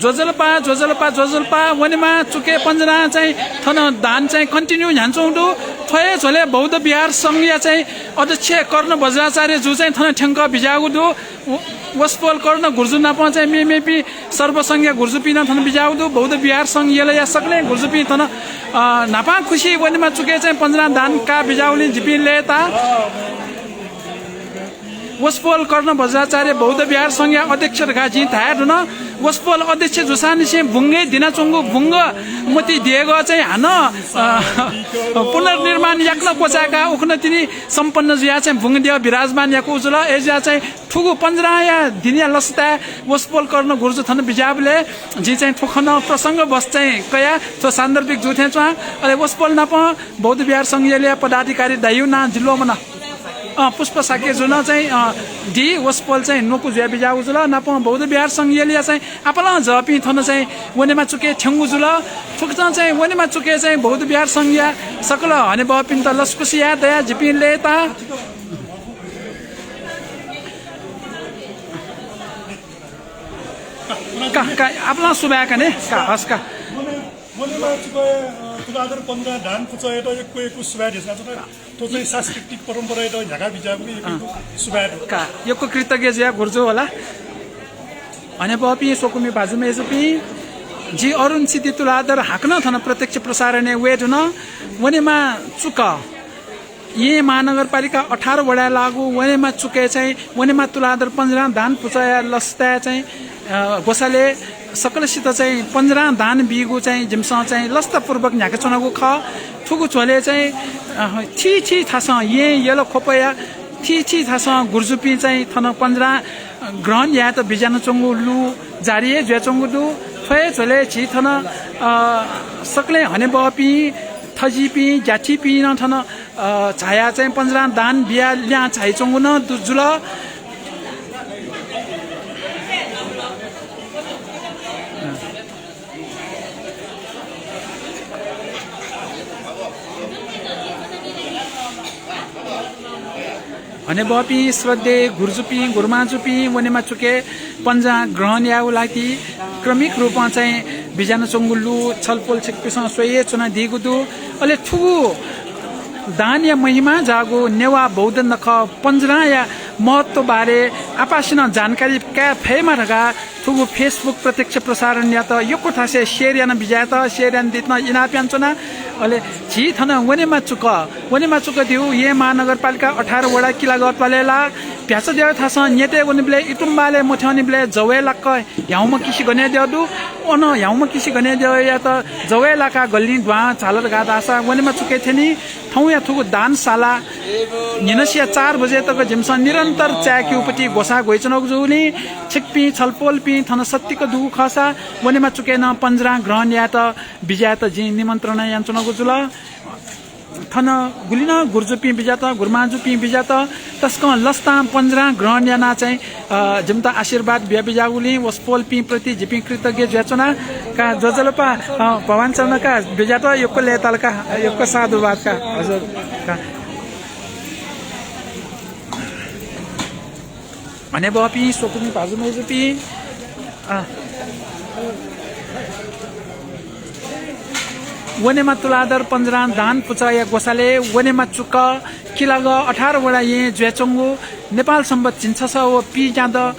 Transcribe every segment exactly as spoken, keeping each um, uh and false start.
ज्वजलपा, ज्वजलपा, ज्वजलपा। वनेमा चुकय् पञ्जरां चाहिँ थन दान चाहिँ continue न्ह्यानाच्वंगु दु। थ्व हे झ्वलय् बौद्ध विहार संघया चाहिँ अध्यक्ष कर्ण वज्राचार्य जु चाहिँ थन थ्यंकः बिज्याःगु दु। व-, वसपोल कर्ण गुरुजु नाप चाहिँ मेमेपिं सर्वसंघया गुरुजुपिं नं थन बिज्याःगु दु। बौद्ध विहार संघ यलया सकलें गुरुजुपिं थन, अ, न्हापां खुसि वनेमा चुकय् चाहिँ पञ्जरां दान काः बिज्याःगुलिं जिपिं लय्ताः। वसपोल कर्ण वज्राचार्य बौद्ध विहार संघया अध्यक्ष धकाः जिं धाये धुन। वसपोल अध्यक्ष जूसांनिसें बुंगय् दिनाच्वंगु बुंग मति देगः चाहिँ हानं, अ, पुनर्निर्माण याकनं क्वचाय्काः उखुन्हु तिनि सम्पन्न जुयाः चाहिँ बुंग देगः विराजमान याकूगु जुल। अय्जुयाः चाहिँ थुगु पञ्जरांया दिनया लसताय् वसपोल कर्ण गुरुजु थन बिज्याःबलय् जिं चाहिँ थ्व खँ नं प्रसंगवश चाहिँ कयाः थ्व सान्दर्भिक जू थें च्वं। अले वसपोल नाप बौद्ध विहार संघ यलया पदाधिकारी दाइया नां जिल्वःमन। अँ, पुष्प शाक्य जुं नं चाहिँ, अँ, दी वसपोल चाहिँ न्वकु जुया बिज्याःगु जुल। नापं बौद्ध विहार संघ यलया चाहिँ आपालं जःपिं थन चाहिँ वनेमा चुकय् थ्यंगु जुल। थुकथं चाहिँ वनेमा चुकय् चाहिँ बौद्ध विहार संघया सकल हनेबहःपिन्त लसकुस याये दयाः जिपिं लय्ताः। का, का, आपालं सुभाय् का ने, का, हस् का। वनेमा चुकय्, अ, तुलाधर पञ्जरां दान पुचःयात यक्व यक्व सुभाय् देछानाच्वना। थ्व चाहिँ सांस्कृतिक परम्परायात न्ह्याका बिज्याःगु यक्व यक्व सुभाय् दु। का, यक्व कृतज्ञ जुया गुरुजु होला। हनेबहःपिं स्वकुमि भाजु मय्जुपिं, जि अरुण सिद्धि तुलाधर हाकनं थन प्रत्यक्ष प्रसारणय् वये धुन। वनेमा चुक येँ महानगरपालिका अठार वडाय् लाःगु वनेमा चुकय् चाहिँ वनेमा तुलाधर पञ्जरां दान पुचःया लसताय् चाहिँ, अ, ग्वसालय् सकलसित चाहिँ पञ्जरां दान बीगु चाहिँ जिमिसं चाहिँ लसतापूर्वक न्ह्याकाच्वनागु खः। थुगु झ्वलय् चाहिँ, अ, थीथी थासं येँ यल ख्वपया थीथी थासं गुरुजुपिं चाहिँ थन पञ्जरां ग्रहण यायेत बिज्यानाच्वंगु लु जारी हे जुयाच्वंगु दु। थ्व हे झ्वलय् झी थन, अ, सकलें हनेबहःपिं, थजीपिं, ज्याथिपिं नं थन अ, झायाः चाहिँ पञ्जरां दान बियाः लिहां झाइच्वंगु नं दु-, जुल। हनेबहःपिं श्रद्धेय गुरुजुपिं, गुरुमाजुपिं, वनेमा चुकय् पञ्जरां ग्रहण यायेगु लागिं क्रमिक रूपं चाहिँ बिज्यानाच्वंगु लु छलपोल छिकपिन्सं स्वयाच्वनादीगु दु। अले थुगु दानया महिमा जाःगु नेवाः बौद्ध नखः पञ्जरांया महत्व बारे आपासिनं जानकारी काये फयेमा धकाः थुगु Facebook प्रत्यक्ष प्रसारणयात यक्व थासय् share याना बिज्यायेत, share यानादीत नं इनाप यानाच्वना। अले झी थन वनेमा चुक, वनेमा चुक धइगु येँ महानगरपालिका अठार वडा किलागः त्वालय् लाः। भ्याचा द्यः थासं न्यतय् वनेबलय्, इतुम्बालय् मथ्यंनिबलय् जवय् लाक्क ह्याउँम्ह किसि गनय् द्यः दु। अन ह्याउँम्ह किसि गनय् द्यःयात जवय् लाकाः गल्लिं दुहां झाल धकाः धाःसा वनेमा चुकय् थ्यनी। थौंया थुगु दानशाला न्हिनसिया चार बजे तक जिमिसं निरन्तर चाय्केगु पति ग्वसाः ग्वयाच्वनागु जूगुलिं छिकपिं छलपोलपिं थन सत्तिक दुगु खःसा वनेमा चुकय् नं पञ्जरां ग्रहण यायेत बिज्यायेत जिं निमन्त्रणा यानाच्वनागु जुल। थन गुलि नं गुरुजुपिं बिज्यात, गुरुमाजुपिं बिज्यात, तसकं लसतां पञ्जरां ग्रहण यानाः चाहिँ, अ, जिमित आशीर्वाद बिया बिज्याःगुलिं वसपोलपिं प्रति जिपिं कृतज्ञ जुयाच्वना। का ज्वजलपा, अ, भवानी चरण का बिज्यात यक्व लय्ताल का, यक्व साधुवाद का, हजुर का। हनेबहःपिं स्वकुमि भाजु मय्जुपिं, अ, वनेमा तुलाधर पञ्जरां दान पुचःया ग्वसालय् वनेमा चुक किलागः अठार वडा येँय् जुयाच्वंगु नेपाल संवत् झिंछसः व पीज्यादँ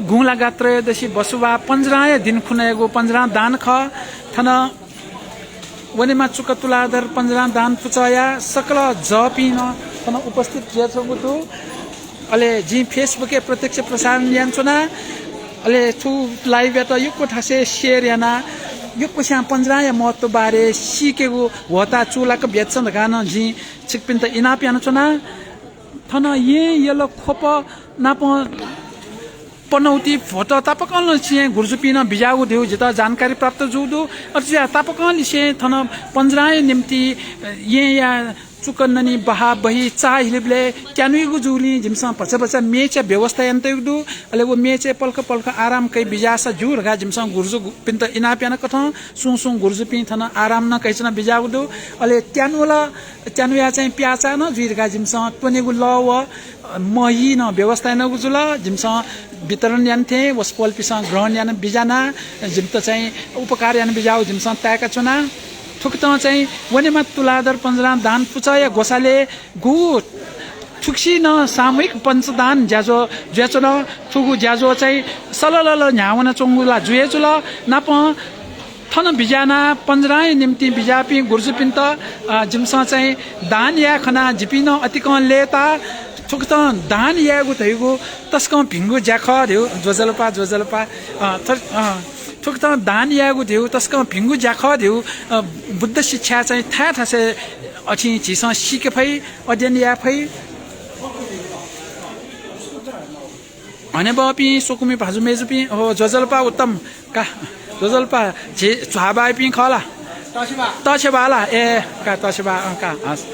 गुंलागा त्रयोदशी बसुवाः पञ्जरांया दिं खुन्हुयागु पञ्जरां दान खः। थन वनेमा चुक तुलाधर पञ्जरां दान पुचःया सकल जःपिं नं थन उपस्थित जुयाच्वंगु दु। अले जिं Facebook-य् प्रत्यक्ष प्रसारण यानाच्वना। अले थ्व live-यात यक्व थासय् share यानाः यक्वस्यां पञ्जरांया महत्व बारे सीकेगु ह्वःताः चूलाक बियादिसँ धकाः नं जिं छिकपिन्त इनाप यानाच्वना। थन येँ यल ख्वप नाप पनौती भ्वत तापाकंनिसें गुरुजुपिं नं बिज्याःगु धइगु जितः जानकारी प्राप्त जूगु दु। अथे जुयाः तापाकंनिसें थन पञ्जरांया निम्तिं येँया सुकन्ननी बहाबही चाःहिलिबलय् त्यानुइगु जूलिं जिमिसं भचा भचा मेचया व्यवस्था यानातयागु दु। अले व मेचय् पलख पलख आराम कयाबिज्याःसा ज्यू धकाः जिमिसं गुरुजुपिन्त इनाप यानाकथं सुं सुं गुरुजुपिं थन आराम नं कयाच्वना बिज्याःगु दु। अले त्यानुला, त्यानुया चाहिँ प्याःचाः नं जुइ धकाः जिमिसं त्वनेगु लः व मही नं व्यवस्था यानागु जुल। जिमिसं वितरण याना थें वसपोलपिसं ग्रहण याना बिज्यानाः जिमित चाहिँ उपकार याना बिज्याःगु जिमिसं ताय्काच्वना। थुकथं चाहिँ वनेमा तुलाधर पञ्जरां दान पुचःया ग्वसालय् गु थुगुसी नं सामूहिक पञ्चदान ज्याझ्वः जुयाच्वन। थुगु ज्याझ्वः चाहिँ सललल न्ह्यावनाच्वंगु ला जुइ हे जुल। नापं थन बिज्यानाः पञ्जरांया निंतिं बिज्याःपिं गुरुजुपिन्त, अ, जिमिसं चाहिँ दान याये खनाः जिपिं नं अतिकं लय्ताः। थुकथं दान यायेगु धइगु तसकं भिंगु ज्या खः धइगु ज्वजलपा, ज्वजलपा। अ, थुकथं दान यायेगु धइगु तसकं भिंगु ज्या खः धइगु, अ, बुद्ध शिक्षा चाहिँ थाय् थासय् अथिं झीसं सीके फइ, अध्ययन याये फइ। हनेबहःपिं स्वकुमि भाजु मय्जुपिं, हो, ज्वजलपा उत्तम का, ज्वजलपा झी झ्वाःबाःपिं खः ला? तछेबा। तछेबा ला? ए, का, तछेबा, अँ, का, हस्।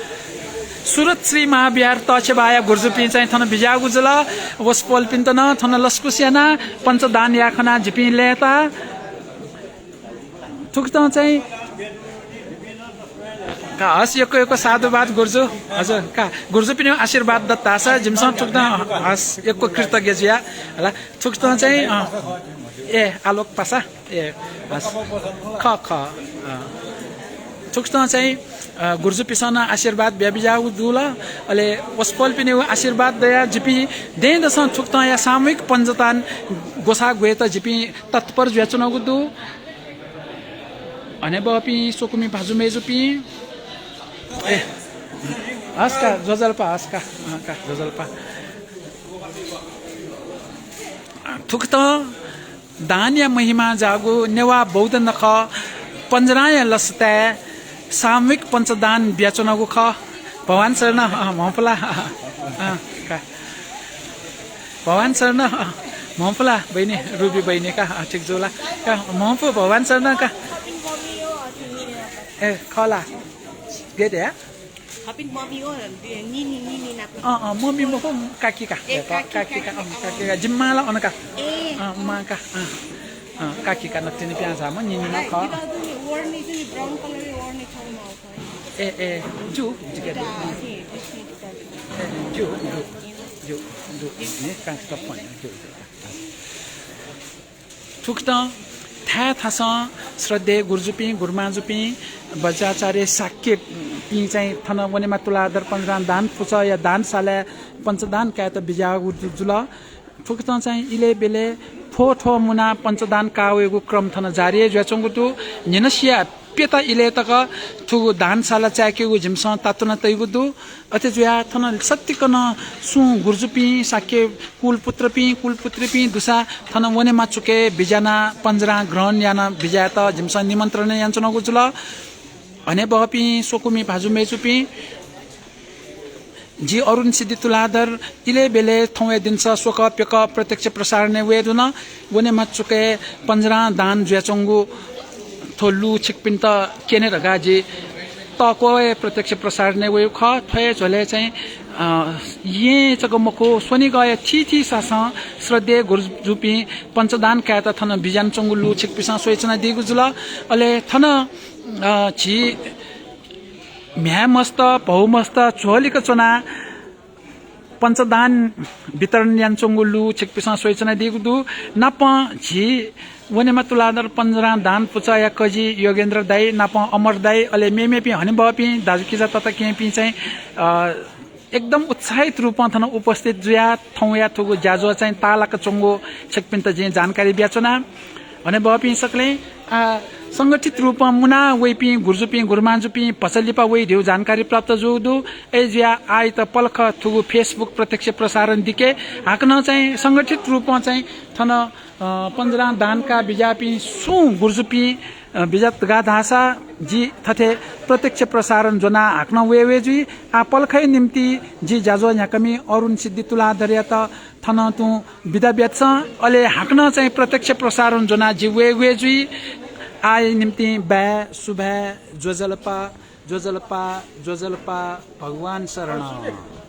सुरत श्री महाविहार तछेबाया गुरुजुपिं चाहिँ थन बिज्याःगु जुल। वसपोलपिन्त नं थन लसकुस यानाः पञ्चदान याये खनाः जिपिं लय्ताः। थुकथं चाहिँ का हस्, यक्व यक्व साधुवाद गुरुजु। हजुर, का गुरुजुपिनिगु आशीर्वाद दत धाःसा जिमिसं थुकथं हस्, यक्व कृतज्ञ जुया हला। थुकथं चाहिँ, अँ, ए, आलोक पासा, ए, हस्, खः, खः, अँ। थुकथं चाहिँ, अ, गुरुजुपिसं नं आशीर्वाद बियाबिज्याःगु दु ला। अले वसपोलपिनिगु आशीर्वाद दयाः जिपिं दँय्‌दसं थुकथंया सामूहिक पञ्चदान ग्वसाः ग्वयेत जिपिं तत्पर जुयाच्वनागु दु। हनेबहःपिं स्वकुमि भाजु मय्जुपिं, ए, हस् का, ज्वजलपा, हस् का, अँ, का, ज्वजलपा। थुकथं दानया महिमा जाःगु नेवाः बौद्ध नखः पञ्जरांया लसताय् सामूहिक पञ्चदान बियाच्वनागु खः। भवान शरण, अँ, म्हपुला, अँ, का। भवान शरण, अँ, म्हपुला, बहिनी, रुबी बहिनी का, अँ, ठीक जुला। का, म्हपु भवान शरण का। ए, खला। गय् दया? थपिं मम्मी हो, निनी, निनी नाप। अँ, अँ, मम्मी मखु, काकी का। ए, काकी, काकी का, काकी। अँ, काकी का। जिम्मा ला अन का। ए। अँ, मां का। अँ, अँ, काकी का नकतिनि प्यां झामा निनी मा ए, खः। गिदा जुन ओढनी जुन brown colour ओढनी छौ मा हो। ए, ए, जु, जु के। गिदा, अँ, ए, जु, जु, जु, जु, ने, काकी का पन, जु, जु। थुकथं थाय् थासं श्रद्धेय गुरुजुपिं, गुरुमाजुपिं, बज्राचार्य शाक्यपिं चाहिँ थन वनेमा तुलाधर पञ्चदान दान पुचःया दानशालाय् पञ्चदान कायेत बिज्याःगु जु-, जुल। थुकथं चाहिँ इलय् ब्यलय् थ्व थ्व मुनाः पञ्चदान काः वयेगु क्रम थन जारी हे जुयाच्वंगु दु। न्हिनसिया प्यता इलय् तक थुगु दानशाला चाय्केगु जिमिसं तातुना तइगु दु। अथे जुयाः थन सत्तिकनं सुं गुरुजुपिं, शाक्य कुलपुत्रपिं, कुलपुत्रीपिं दुसा थन वनेमा चुकय् बिज्यानाः पञ्जरां ग्रहण याना बिज्यायेत जिमिसं निमन्त्रणा यानाच्वनागु जुल। हनेबहःपिं स्वकुमि भाजु मय्जुपिं, जि अरुण सिद्धि तुलाधर इलय् ब्यलय् थौंया दिनस स्वकः प्यकः प्रत्यक्ष प्रसारणय् वये धुन। वनेमा चुकय् पञ्जरां दान जुयाच्वंगु थ्व लु छिकपिन्त क्यने धकाः जि तःक्वः हे प्रत्यक्ष प्रसारणय् वयेगु खः। थ्व हे झ्वलय् चाहिँ, अ, येँ जक मखु, स्वनिगःया थीथी सासं श्रद्धेय गुरुजुपिं पञ्चदान कायेत थन बिज्यानाच्वंगु लु छिकपिन्सं स्वयाच्वनादीगु जुल। अले थन, अ, झी म्ह्याय् मस्त, भौ मस्त झ्वलिक च्वनाः पञ्चदान वितरण यानाच्वंगु लु छिकपिन्सं स्वयाच्वनादीगु दु। नापं झी वनेमा तुलाधर पञ्जरां दान पुचःया कजि योगेन्द्र दाइ नापं अमर दाइ, अले मेमेपिं हनेबहःपिं दाजुकिजा तताकेहेँपिं चाहिँ, अ, एकदम उत्साहित रूपं थन उपस्थित जुयाः थौंया थुगु ज्याझ्वः चाहिँ ताःलाकाच्वंगु छिकपिन्त जिं जानकारी बियाच्वना। हनेबहःपिं सकलें, आ, संगठित रूपं मुना वइपिं गुरुजुपिं, गुरुमाजुपिं भचा लिपा वइ धइगु जानकारी प्राप्त जूगु दु। अय्‌जुयाः आःयात पलख थुगु Facebook प्रत्यक्ष प्रसारण दिके हाकनं चाहिँ संगठित रूपं चाहिँ थन, अ, पञ्जरां दान काः बिज्याःपिं सुं गुरुजुपिं, अ, बिज्यात का धाःसा जि थथे प्रत्यक्ष प्रसारण ज्वनाः हाकनं वये वये जुइ। आः पलखया निंतिं जि ज्याझ्वः न्ह्याकामि अरुण सिद्धि तुलाधरयात थनं तुं बिदा बियादिसँ। अले हाकनं चाहिँ प्रत्यक्ष प्रसारण ज्वनाः जि वये वये जुइ। आःया निंतिं बाय्, सुभाय्, ज्वजलपा, ज्वजलपा, ज्वजलपा, भगवान शरण।